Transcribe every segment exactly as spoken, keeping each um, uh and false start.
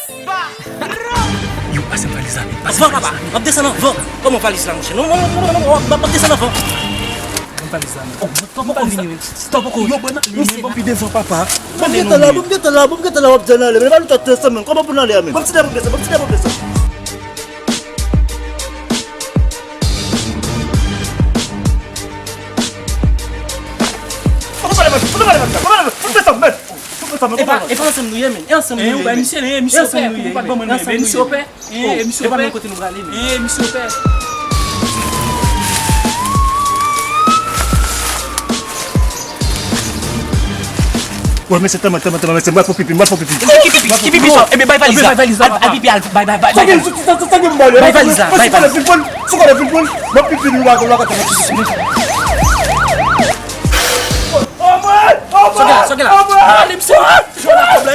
Yo, pase m valiz la, men. Pase m valiz la. Anvan, papa. M ap desann anvan. Kòman valiz la, monchè? Non, non, non, non, non, non, m ap desann anvan. Ban m valiz la, men. Oh, stop poko vini, men. Stop poko. Yo, ban m, men, ban m pi devan, papa. Ban m gentan la, ban m gentan la, ban m gentan la, w ap di n ale, men. Valiz la desann, men. Kòman pou n ale a, men? Ban m ti devan, desann, ban m ti devan, desann. Fò nou pale, men. Fò nou pale, men. Fò nou pale, men. Fò nou desann, men. Fò nou desann, men. E pa, e pa ansanm nou ye, men. E ansanm nou ye, men. E ou bay misye, e misye opè, pou ou pa t ban mwen, men. E misye opè. E, e misye opè. E pa menm kote nou prale, men. E misye opè. Wè, mesye, tanmen, tanmen, tanmen, mesye, m pral fè pipi, m pral fè pipi. Ki pipi, ki pipi sa? Ebyen, bay valiz la. Al, al pipi, al, bay, bay, bay, bay valiz la. Bay valiz la, bay valiz la. Sou kòlè vin pran, sou kòlè vin pran. M ap pipi, nou la, nou la, nou la. Sòkè la, sòkè la. Ale, mesye.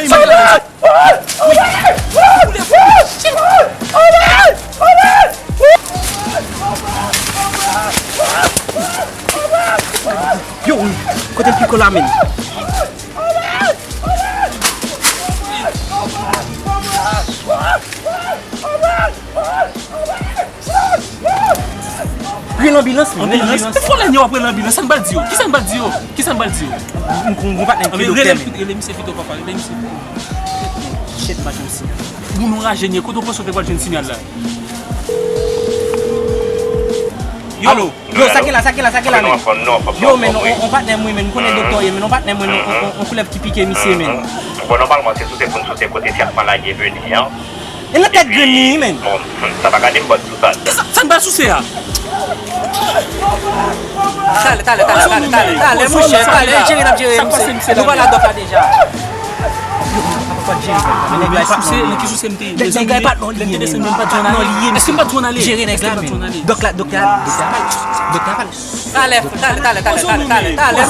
Sòkè la. Yo, kote l piko la, men? Rele anbilans, men, rele anbilans. Anbilans? Pou lè w ap rele anbilans, sa n pral di yo? Kisa n pral di yo? Kisa n pral di yo? M, m, m patnè ki doktè, men. Rele, rele misye pito, papa, rele misye. Shit, pa jwenn sinyal. Moun anraje, kote w panse w te pral jwenn sinyal la? Yo. Alo? Yo, sa ki la, sa ki la, sa ki la, men? Yo, men, on, on patnè m, wi, men, m konnen doktè w ye, men, on patnè m, wi, men, on, on, on koulèv ki pike misye, men. Bon, nòmalman, se souse pou n souse kote ti ak maladi vini an. E nan tèt grenn li, wi, men. Bon, sa pa gade m bòt sou sa. Sa, sa n pral souse a? Talè, talè, talè, talè, talè, talè, monchè, talè, jere n ap jere, misye. Nou pale a dòk la deja. Yo, papa, jere, men nèg la, souse, nan ki souse m te ye? Nèg la, pa t nan li ye, men. Èske m pa t jwenn ale? Jere nèg la, men. Dòk la, dòk la, dòk la, dòk la, pale. Talè, talè, talè, talè, talè, talè.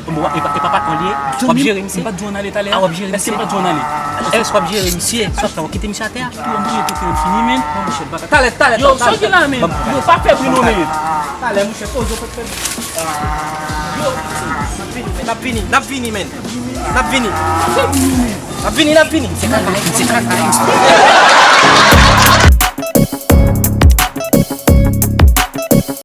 Bon, e pa, e pa patnè l ye? W ap jere misye? M pa t jwenn ale talè a. A, w ap jere misye? Èske m pa t jwenn ale? Èske w ap jere misye? Sa w ap fè? W ap kite misye atè a? Tou, m touye tout, m fini, men. Talè, talè, talè. Yo, sa w gen la, men? Yo, pa fè bri non, men. Talè, monchè, poze w fèk fè bri. Yo, n ap vini, n ap vini, men. N ap vini. N ap vini, n ap vini. Se kaka, se kaka.